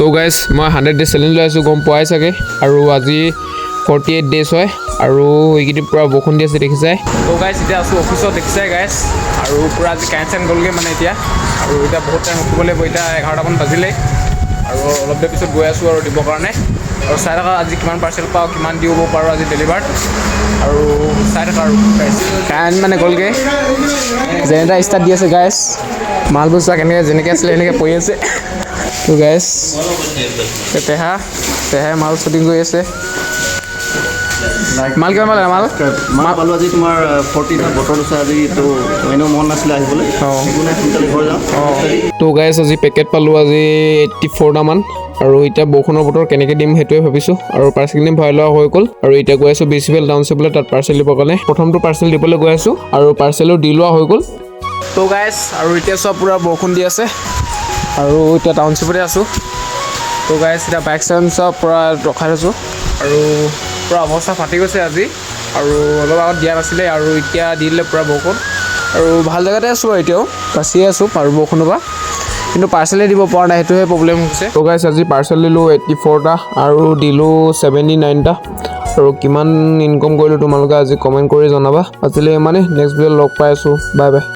তো গাইজ, মই 100 days challenge লৈ আছোঁ, গম পোৱাই চাগে। আৰু আজি 48 ডেজ হয় আৰু এইকেইদিন পূৰা বৰষুণ দি আছে, দেখিছাই। তো গাইজ, এতিয়া আছোঁ অফিচত, দেখিছাই গাইজ। আৰু পূৰা আজি কাৰেণ্ট চাৰেণ্ট গ'লগৈ মানে এতিয়া। আৰু এতিয়া বহুত টাইম ৰখিব লাগিব। এতিয়া 11টামান বাজিলেই আৰু অলপ দেৰি পিছত গৈ আছোঁ আৰু দিবৰ কাৰণে। আৰু চাই থাকা, আজি কিমান পাৰ্চেল পাওঁ, কিমান দিব পাৰোঁ আজি ডেলিভাৰ। আৰু চাই থাকা। আৰু কাৰেণ্ট মানে গ'লগৈ, জেনেৰেটাৰ ষ্টাৰ্ট দি আছে গাইজ। মালবোৰ চোৱা, কেনেকৈ যেনেকৈ আছিলে সেনেকৈ পৰি আছে। তো গাইজ, পেহা পেহাই মাল শ্বুটিং কৰি আছে। মাল কিমান পালে মাল? মাল পালোঁ আজি তোমাৰ 40টা। বতৰ আছে আজি, তো এনেও মন নাছিলে আহিবলৈ। একো নাই, সোনকালে ঘৰ যাওঁ। তো গাইজ, আজি পেকেট পালোঁ আজি 84টামান। আৰু এতিয়া বৰষুণৰ বতৰ, কেনেকৈ দিম সেইটোৱে ভাবিছোঁ। আৰু পাৰ্চেলখিনি ভৰাই লোৱা হৈ গ'ল আৰু এতিয়া গৈ আছোঁ বিচিএল টাউনশ্বিপলৈ, তাত পাৰ্চেল দিবৰ কাৰণে। প্ৰথমটো পাৰ্চেল দিবলৈ গৈ আছোঁ আৰু পাৰ্চেলো দি লোৱা হৈ গ'ল। তো গাইজ, আৰু এতিয়া চব পূৰা বৰষুণ দি আছে আৰু এতিয়া টাউনশ্বিপতে আছোঁ। তো গাইজ, এতিয়া বাইক চাইক চব পূৰা ৰখাই থৈছোঁ আৰু পূৰা অৱস্থা ফাটি গৈছে আজি। আৰু অলপ আগত দিয়া নাছিলে আৰু এতিয়া দি দিলে পূৰা বৰষুণ। আৰু ভাল জেগাতে আছোঁ বাৰু, এতিয়াও বাচিয়ে আছোঁ আৰু বৰষুণৰ পৰা, কিন্তু পাৰ্চেলে দিব পৰা নাই, সেইটোহে প্ৰব্লেম হৈছে। তো গাইজ, আজি পাৰ্চেল দিলোঁ 84টা আৰু দিলোঁ 79টা। আৰু কিমান ইনকম কৰিলোঁ, তোমালোকে আজি কমেণ্ট কৰি জনাবা। আজিলৈ ইমানেই, নেক্সট ভিডিঅ'ত লগ পাই আছোঁ। Bye bye.